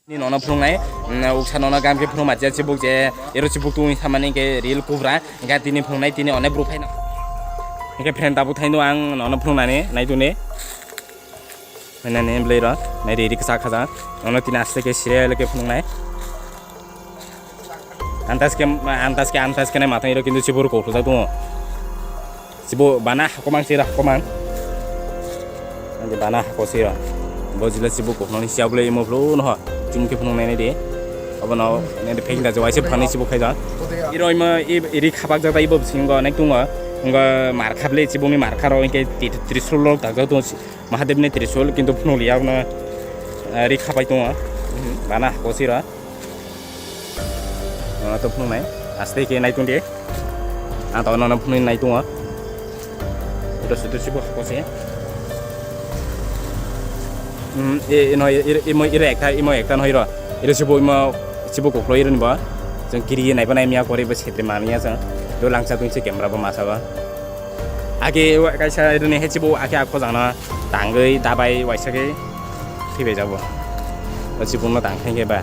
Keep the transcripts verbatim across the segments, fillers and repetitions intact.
Ni nono phunuknai, mm, uksa nono gam khe phunuk matia chibuk je, ero chibuk tungwi samani khe ril kubra, hingkhe tini phunuknai tini onek bru phaina. Hingkhe friend tabuk thaino ang nono phunuknani, naituni. Nani belai ro, nai ri ri kisa khaja, nono tini aste khe serial khe phunuknai. Antas khe, antas khe, antas khe nai matang iro kintu chibuk rok khulajak tongo. Chibo bana hakomang sira hakomang. Ande bana hako sira. Bo jila chibo kokno ni siya bole imo blo no ho. Chum ke phunung nai de. Obo no ne de pegda jo waise phani chibo khaida. Iro imo i ri khapak jada ibo singo nek tungo. Ngo mar khable chibo ni mar kharo ke trisul lok tak jado Mahadev ni trisul kintu phunung liya no ri khapai tungo. Bana hako sira. Nono to phunuknai, aste khe naitung de. Ang to nono phunui naitungo. Ito sutu sibo hako se. Hmm, e, ino, e, e, imo, iro ekta, imo ekta no hiro. Iro sibo imo, sibo koklo iro ni bo. Jeng kiri nai bo nai miya kori bo setre mania jeng. Do langsa tung se camera bo masa ba. Age wa-, kaisa rwni hai chibo ake a khojangno tangwi dabai waisa khe thwibai jago. O chibukno tang khe ba.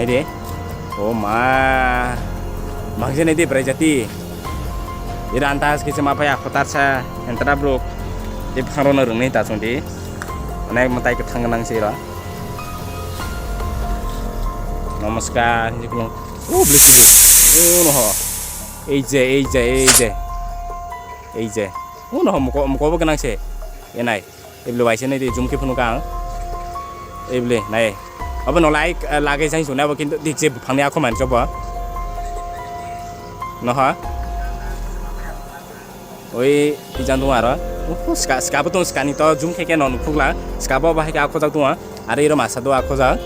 Hai de. O ma. Mangse nai de bwrai jati. Ira antas khe se ma phai a khotarsa entra bruk. De phangrokno rwngnai ta chwng di. Onek mwtai kwthang gwnang se ira. Namaskar, hinwi khulum. O blessing. O no ho. Ei je, ei je, ei je. Ei je. Uno ho moko, moko bo gwnang se. Ye nai. Ebile waisa nai de jum khe phunuk ang. Ebile nai. Abo no like, eh, lage jang sune abo kintu dik je buphang ni akho mancho bo. No ha. Oi, ijan dong aro. Uhu, ska, ska bo tong skani to jum khe khe no nukhukla. Ska bo bahai khe akho jak tong. Are iro masa do akho jak.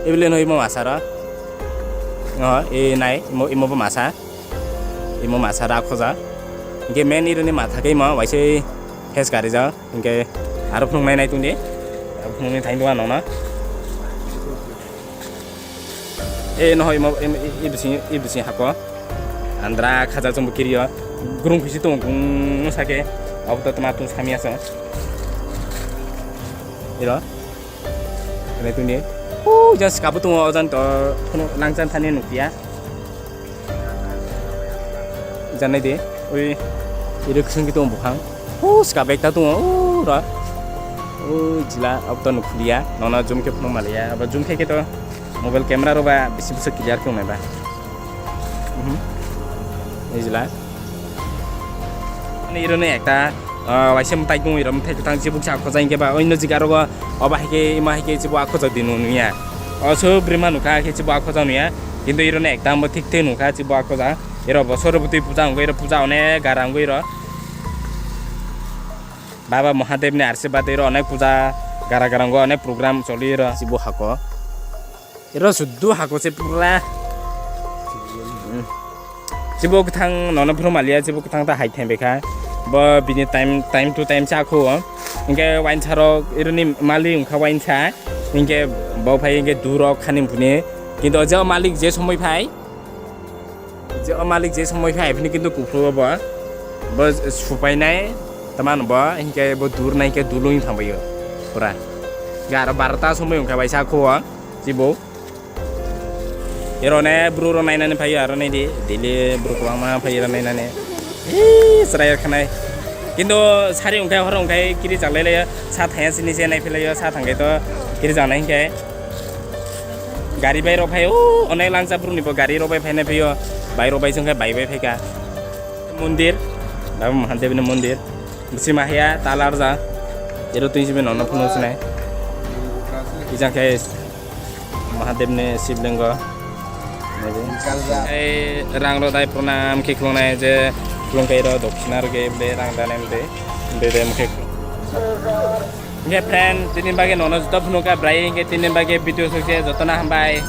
Ebile no imo masa ro. No, e nai, imo, imo bo masa. Imo masa ra khoja. Hingke men ironi matha khe imo waise phes karijak. Hingke aro phunuknai nai tongdi. Aro phunuknai thaino ano na. E noho imo, imo, i, i bising, i bising hako. Andra khaja chumbo kirio. Gurung khisi tongo gungno sake. Abo to tma tung samya se. Iro. Nai tongdi. O jang sika bo tongo, o jang to phunuk langchan thani nukya. Janai de, ui, iri khwswng khe tongo buphang. O, sika bag ta tongo, o, ra. O, jila, abo to nukhuliya, nono zoom khe phunuk maliya, abo zoom khe khe to mobile camera rok ba bisi bwswk clear khe wngnai ba. Mhm. Ei jila. Ani iro ni ekta, ah, waisa mwtai tongo, iro mwtai kwthang chibuk sa khoja hinkhe ba, oino jika rogo, obo hai khe, imo hai khe chibo a khoja di nung nuya. O so bwrwima nukha khe chibo a khoja nuya. Kintu iro ni ekta mo thik thik nukha chibo a khoja. Iro bo Saraswati puja wngwi iro puja one gara wngwi iro. Baba Mahadev ni ashirbad iro onek puja gara gara wngwi onek program choli iro. Chibo hako. Iro suddu hako se pura. Chibo kwthang nono phuru maliya, chibo kwthang ta hai thang bekha. Bo bini time, time to time cha kho. Hinkhe wainsa rok ironi mali wngkha wainsa. Hinkhe bo phai hinkhe durok khani phuni. Kintu je malik je somoi phai. Je o malik je somoi phai phini kintu kuphuru bo. Bo supainai taman bo hinkhe bo durnai hinkhe dulung thangbaio. Pura. Gar barota somoi wngkha waisa kho. Chibo. Ero ne bru ro nainani phaio aro nai di. Daily bru kwbangma phaio ero nainani. Ee, chwrai khanai. Kintu sari wngkhai horo wngkhai kiri chaklai laio. Sa thangya sini se nai philai yo, sa thangkhai to kiri chanai hinkhe. Gari bai rok phaio, onek langsa bru ni bo gari rok bai phainai phaio. Bai rok bai chwngkhe bai bai phaika. Mondir, Baba Mahadev ni mondir. Bisi mahia talar ja. Ero twi jibe nono phunuk sinai. Ijang khe Mahadev ni Shivlingo. Ei rang rodai pranam khe khulungnai je khulungkai ro dokshina rwgwi bwlai rang danai mde. Bede mukhe. Nge friend, tini bagwi nono joto phunukha bwlai, nge tini bagwi video sukse jotono hambai.